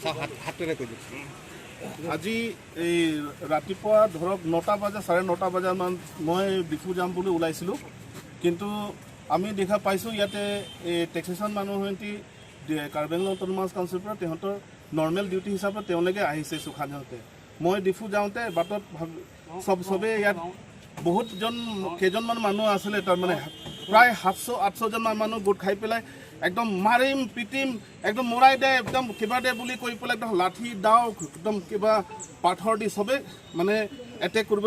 চাওক, হাতটো কৈ দিয়ক। আজি এই ৰাতিপুৱা ধৰক 9টা বজা, 9:30 বজামান মই ডিফু যাম বুলি ওলাইছিলোঁ। কিন্তু আমি দেখা পাইছোঁ, ইয়াতে এই টেক্সেশ্যন মানুহহঁতি কাৰ্বি আংলং অট'নমাছ কাউন্সিলৰ পৰা তেহঁতৰ নৰ্মেল ডিউটি হিচাপে তেওঁলোকে আহিছে। সুখানহঁতে মই ডিফু যাওঁতে বাটত চবেই ইয়াত বহুতজন কেইজনমান মানুহ আছিলে। তাৰমানে প্ৰায় 700 800জনমান মানুহ গোট খাই পেলাই একদম মাৰিম, পিটিম, একদম মৰাই দে, একদম কিবা দে বুলি কৈ পেলাই একদম লাঠি, দাও, একদম কিবা পাথৰ দি চবে মানে এটেক কৰিব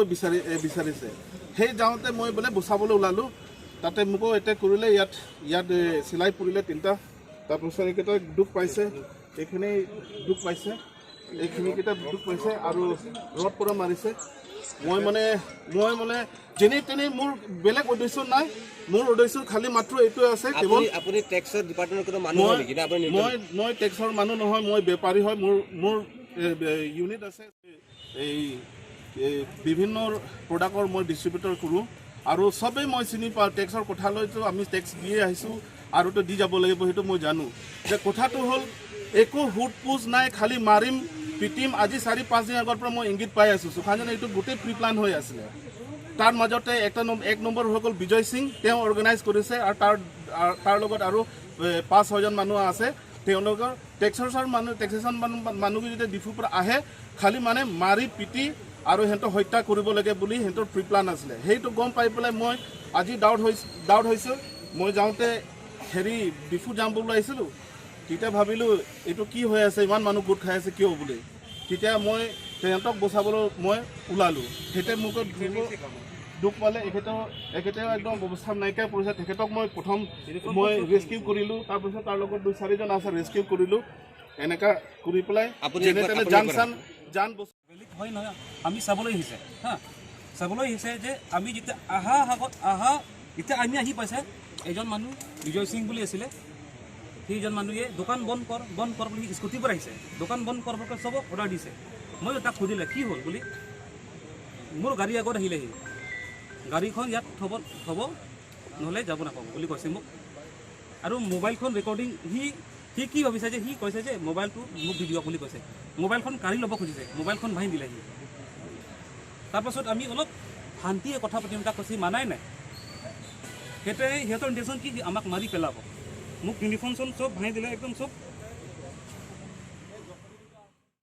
বিচাৰিছে। সেই যাওঁতে মই বোলে বচাবলৈ ওলালোঁ, তাতে মোকো এটেক কৰিলে। ইয়াত চিলাই পৰিলে তিনিটা। তাৰপিছত এইকেইটা দুখ পাইছে, এইখিনি দুখ পাইছে, এইখিনিকেইটা দুখ পাইছে আৰু ৰড পৰা মাৰিছে। মই মানে যেনে তেনে, মোৰ বেলেগ উদ্দেশ্য নাই। মোৰ উদ্দেশ্য খালি মাত্ৰ এইটোৱে আছে কেৱল আপুনি টেক্সৰ ডিপাৰ্টমেণ্টৰ কোনো মানুহ হয় নেকি নে আপুনি মই টেক্সৰ মানুহ নহয়, মই বেপাৰী হয়। মোৰ ইউনিট আছে। এই বিভিন্ন প্ৰডাক্টৰ মই ডিষ্ট্ৰিবিউটৰ কৰোঁ আৰু চবেই মই চিনি পাওঁ। টেক্সৰ কথালৈতো আমি টেক্স দিয়ে আহিছোঁ আৰুতো দি যাব লাগিব, সেইটো মই জানো। যে কথাটো হ'ল, একো সোধ পোছ নাই, খালি মাৰিম, পিটিম। আজি 4-5 দিন আগৰ পৰা মই ইংগিত পাই আছোঁ সুখানজনে এইটো গোটেই প্ৰি প্লান হৈ আছিলে। তাৰ মাজতে এক নম্বৰ হৈ গ'ল বিজয় সিং, তেওঁ অৰ্গেনাইজ কৰিছে আৰু তাৰ লগত আৰু পাঁচ ছয়জন মানুহ আছে। তেওঁলোকৰ টেক্সৰ মানুহ, টেক্সেশ্যন মানুহ যেতিয়া ডিফুৰ পৰা আহে, খালি মানে মাৰি পিটি আৰু সিহঁতক হত্যা কৰিব লাগে বুলি সিহঁতৰ প্ৰি প্লান আছিলে। সেইটো গম পাই পেলাই মই আজি ডাউট হৈছোঁ। মই যাওঁতে হেৰি ডিফু যাম বুলি আহিছিলোঁ, তেতিয়া ভাবিলোঁ এইটো কি হৈ আছে, ইমান মানুহ গোট খাই আছে কিয় বুলি। তেতিয়া মই সিহঁতক বচাবলৈ মই ওলালোঁ। তেতিয়া মোক দুখ পালে। এখেতেও একদম অৱস্থা নাইকিয়া পৰিছে। তেখেতক মই প্ৰথম মই ৰেস্কিউ কৰিলোঁ। তাৰপিছত তাৰ লগত দুই চাৰিজন আছে, ৰেস্কিউ কৰিলোঁ। এনেকা কৰি পেলাই আপুনি যেনে তেনে আপুনি জান একবাৰ চান জান বেলেগ হয় নহয়, আমি চাবলৈ আহিছে, হা, চাবলৈ আহিছে যে আমি যেতিয়া আহা আগত আহা, যেতিয়া আমি আহি পাইছে, এজন মানুহ বিজয় সিং বুলি আছিলে, সেইজন মানুহে দোকান বন্ধ কৰ, বন্ধ কৰ বুলি স্কুটিৰ পৰা আহিছে। দোকান বন্ধ কৰিব চবক অৰ্ডাৰ দিছে। মই তাক সুধিলে কি হ'ল বুলি। মোৰ গাড়ী আগত আহিলেহি, গাড়ীখন ইয়াত থ'ব থ'ব, নহ'লে যাব নাপাব বুলি কৈছে মোক। আৰু মোবাইলখন ৰেকৰ্ডিং, সি সি কি ভাবিছে যে সি কৈছে যে মোবাইলটো মোক দি দিয়ক বুলি কৈছে। মোবাইলখন কাঢ়ি ল'ব খুজিছে, মোবাইলখন ভাঙি দিলে সি। তাৰপাছত আমি অলপ শান্তিয়ে কথা পাতিম, তাক কৈছে, মানাই নাই। সেইটোৱে সিহঁতৰ ইণ্টেনশ্যন কি, আমাক মাৰি পেলাব। মোক ইউনিফৰ্ম চব ভাঙি দিলে একদম চব।